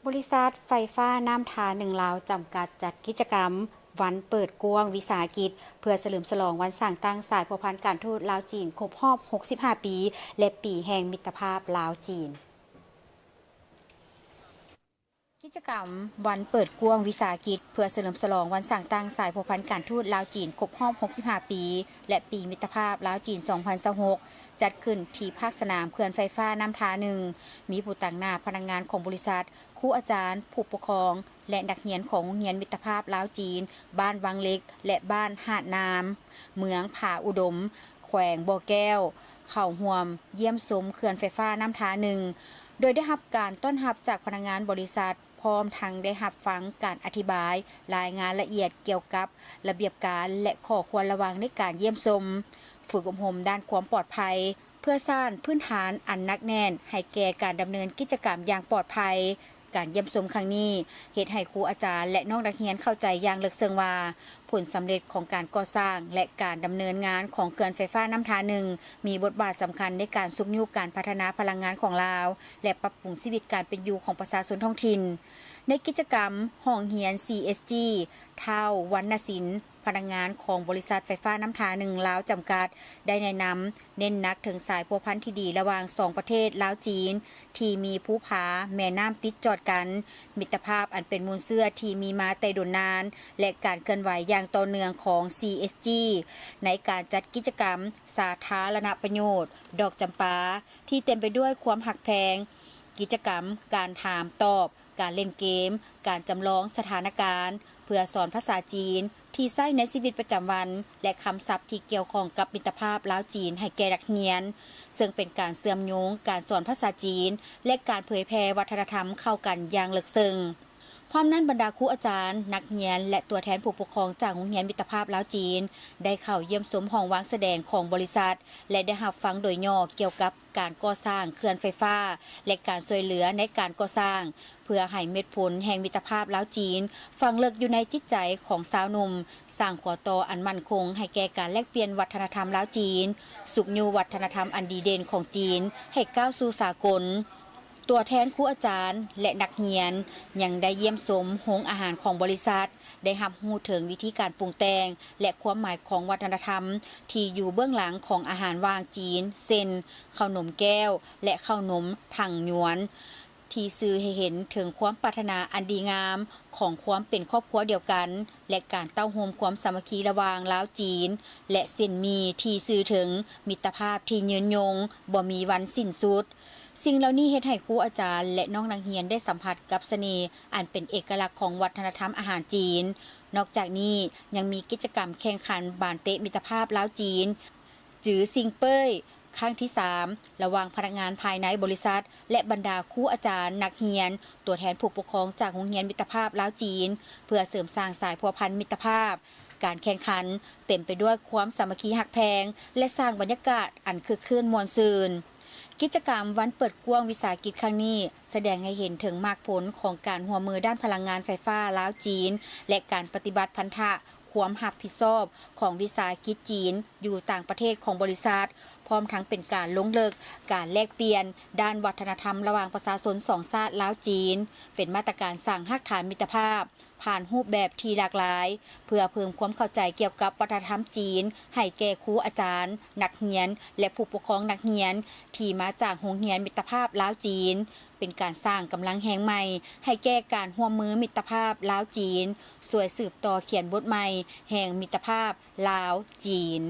ບໍລິສັດໄຟຟ້ານ້ຳທາໜຶ່ງລາວຈຳກັດ ຈັດກິດຈະກຳວັນເປີດກວ້າງວິສາຫະກິດ ເພື່ອສະເຫຼີມສະຫຼອງວັນສ້າງຕັ້ງສາຍພົວພັນການທູດລາວ-ຈີນ ຄົບຮອບຫົກສິບຫ້າປີ ແລະ ປີແຫ່ງມິດຕະພາບລາວ-ຈີນ. ກິດຈະກຳວັນເປີດກວ້າງວິສາຫະກິດ ເພື່ອສະເຫຼີມສະຫຼອງວັນສ້າງຕັ້ງສາຍພົວພັນການທູດລາວ-ຈີນ ຄົບຮອບຫົກສິບຫ້າປີ ແລະ ປີມິດຕະພາບລາວ-ຈີນ ສອງພັນຊາວຫົກ ຈັດຂຶ້ນທີ່ພາກສະໜາມເຂື່ອນໄຟຟ້ານ້ຳທາໜຶ່ງ, ມີຜູ້ຕາງໜ້າພະນັກງານຂອງບໍລິສັດ, ຄູອາຈານ, ຜູ້ປົກຄອງ ແລະ ນັກຮຽນຂອງໂຮງຮຽນມິດຕະພາບລາວ-ຈີນ ບ້ານວັງເຫຼັກ ແລະ ບ້ານຫາດນາມ, ເມືອງຜາອຸດົມ, ແຂວງບໍ່ແກ້ວ ເຂົ້າຮ່ວມຢ້ຽມຊົມເຂື່ອນໄຟຟ້ານ້ຳທາໜຶ່ງ ໂດຍໄດ້ຮັບການຕ້ອນຮັບຈາກພະນັກງານບໍລິສັດ ພ້ອມທັງໄດ້ຮັບຟັງການອະທິບາຍລາຍງານລະອຽດກ່ຽວກັບລະບຽບການ ແລະ ຂໍ້ຄວນລະວັງໃນການຢ້ຽມຊົມ, ຝຶກອົບຮົມດ້ານຄວາມປອດໄພ ເພື່ອສ້າງພື້ນຖານອັນໜັກແໜ້ນໃຫ້ແກ່ການດຳເນີນກິດຈະກຳຢ່າງປອດໄພ. ການຢ້ຽມຊົມຄັ້ງນີ້ ເຮັດໃຫ້ຄູອາຈານ ແລະ ນ້ອງນັກຮຽນເຂົ້າໃຈຢ່າງເລິກເຊິ່ງວ່າ ຜົນສຳເລັດຂອງການກໍ່ສ້າງ ແລະ ການດຳເນີນງານຂອງເຂື່ອນໄຟຟ້ານ້ຳທາໜຶ່ງ ມີບົດບາດສຳຄັນໃນການຊຸກຍູ້ການພັດທະນາພະລັງງານຂອງລາວ ແລະ ປັບປຸງຊີວິດການເປັນຢູ່ຂອງປະຊາຊົນທ້ອງຖິ່ນ. ໃນກິດຈະກຳ ຫ້ອງຮຽນ ຊີເອສຈີ ທ້າວ ວັນນະສິນ ພະນັກງານຂອງບໍລິສັດໄຟຟ້ານ້ຳທາໜຶ່ງລາວຈຳກັດ ໄດ້ແນະນຳ ເນັ້ນໜັກເຖິງສາຍພົວພັນທີ່ດີລະຫວ່າງສອງປະເທດລາວ-ຈີນ ທີ່ມີພູຜາແມ່ນ້ຳຕິດຈອດກັນ, ມິດຕະພາບອັນເປັນມູນເຊື້ອທີ່ມີມາແຕ່ດົນນານ ແລະ ການເຄື່ອນໄຫວຢ່າງຕໍ່ເນື່ອງຂອງ ຊີເອສຈີ ໃນການຈັດກິດຈະກຳສາທາລະນະປະໂຫຍດ ດອກຈຳປາ ທີ່ເຕັມໄປດ້ວຍຄວາມຮັກແພງ, ກິດຈະກຳການຖາມຕອບ, ການຫຼິ້ນເກມ, ການຈຳລອງສະຖານະການ ເພື່ອສອນພາສາຈີນທີ່ໃຊ້ໃນຊີວິດປະຈຳວັນ ແລະ ຄຳສັບທີ່ກ່ຽວຂ້ອງກັບມິດຕະພາບລາວ-ຈີນໃຫ້ແກ່ນັກຮຽນ, ເຊິ່ງເປັນການເຊື່ອມໂຍງການສອນພາສາຈີນ ແລະ ການເຜີຍແຜ່ວັດທະນະທຳເຂົ້າກັນຢ່າງເລິກເຊິ່ງ. ພ້ອມນັ້ນ, ບັນດາຄູອາຈານ, ນັກຮຽນ ແລະ ຕົວແທນຜູ້ປົກຄອງຈາກໂຮງຮຽນມິດຕະພາບລາວ-ຈີນ ໄດ້ເຂົ້າຢ້ຽມຊົມຫ້ອງວາງສະແດງຂອງບໍລິສັດ ແລະ ໄດ້ຮັບຟັງໂດຍຫຍໍ້ກ່ຽວກັບ ການກໍ່ສ້າງເຂື່ອນໄຟຟ້າ ແລະ ການຊ່ວຍເຫຼືອໃນການກໍ່ສ້າງ ເພື່ອໃຫ້ເມັດຜົນແຫ່ງມິດຕະພາບລາວ-ຈີນຝັງເລິກຢູ່ໃນຈິດໃຈຂອງຊາວໜຸ່ມ, ສ້າງຂົວຕໍ່ອັນໝັ້ນຄົງໃຫ້ແກ່ການແລກປ່ຽນວັດທະນະທຳລາວ-ຈີນ, ຊຸກຍູ້ວັດທະນະທຳອັນດີເດັ່ນຂອງຈີນໃຫ້ກ້າວສູ່ສາກົນ. ຕົວແທນຄູອາຈານ ແລະ ນັກຮຽນ ຍັງໄດ້ຢ້ຽມຊົມໂຮງອາຫານຂອງບໍລິສັດ, ໄດ້ຮັບຮູ້ເຖິງວິທີການປຸງແຕ່ງ ແລະ ຄວາມໝາຍຂອງວັດທະນະທຳທີ່ຢູ່ເບື້ອງຫຼັງຂອງອາຫານຫວ່າງຈີນ ເຊັ່ນ ເຂົ້າໜົມແກ້ວ ແລະ ເຂົ້າໜົມຖັງຍວນ ທີ່ສື່ໃຫ້ເຫັນເຖິງຄວາມປາດຖະໜາອັນດີງາມຂອງຄວາມເປັນຄອບຄົວດຽວກັນ ແລະ ການເຕົ້າໂຮມຄວາມສາມັກຄີລະຫວ່າງລາວ-ຈີນ ແລະ ເສັ້ນໝີ່ທີ່ສື່ເຖິງມິດຕະພາບທີ່ຍືນຍົງ ບໍ່ມີວັນສິ້ນສຸດ. ສິ່ງເຫຼົ່ານີ້ເຮັດໃຫ້ຄູອາຈານ ແລະ ນ້ອງນັກຮຽນໄດ້ສຳຜັດກັບສະເໜ່ອັນເປັນເອກະລັກຂອງວັດທະນະທຳອາຫານຈີນ. ນອກຈາກນີ້ ຍັງມີກິດຈະກຳແຂ່ງຂັນບານເຕະມິດຕະພາບລາວ-ຈີນ ຈືຊິງເປີ້ຍ ຄັ້ງທີສາມ ລະຫວ່າງພະນັກງານພາຍໃນບໍລິສັດ ແລະ ບັນດາຄູອາຈານ, ນັກຮຽນ, ຕົວແທນຜູ້ປົກຄອງຈາກໂຮງຮຽນມິດຕະພາບລາວ-ຈີນ ເພື່ອເສີມສ້າງສາຍພົວພັນມິດຕະພາບ. ການແຂ່ງຂັນເຕັມໄປດ້ວຍຄວາມສາມັກຄີຮັກແພງ ແລະ ສ້າງບັນຍາກາດອັນຄຶກຄື້ນມ່ວນຊື່ນ. ກິດຈະກຳວັນເປີດກວ້າງວິສາຫະກິດຄັ້ງນີ້ ສະແດງໃຫ້ເຫັນເຖິງໝາກຜົນຂອງການຮ່ວມມືດ້ານພະລັງງານໄຟຟ້າລາວ-ຈີນ ແລະ ການປະຕິບັດພັນທະຄວາມຮັບຜິດຊອບຂອງວິສາຫະກິດຈີນຢູ່ຕ່າງປະເທດຂອງບໍລິສັດ, ພ້ອມທັງເປັນການລົງເລິກການແລກປ່ຽນດ້ານວັດທະນະທຳລະຫວ່າງປະຊາຊົນສອງຊາດລາວ-ຈີນ, ເປັນມາດຕະການສ້າງຮາກຖານມິດຕະພາບ ຜ່ານຮູບແບບທີ່ຫຼາກຫຼາຍ ເພື່ອເພີ່ມຄວາມເຂົ້າໃຈກ່ຽວກັບວັດທະນະທຳຈີນ ໃຫ້ແກ່ຄູອາຈານ, ນັກຮຽນ ແລະ ຜູ້ປົກຄອງນັກຮຽນ ທີ່ມາຈາກໂຮງຮຽນມິດຕະພາບລາວ-ຈີນ, ເປັນການສ້າງກຳລັງແຮງໃໝ່ໃຫ້ແກ່ການຮ່ວມມືມິດຕະພາບລາວ-ຈີນ, ຊ່ວຍສືບຕໍ່ຂຽນບົດໃໝ່ແຫ່ງມິດຕະພາບລາວ-ຈີນ.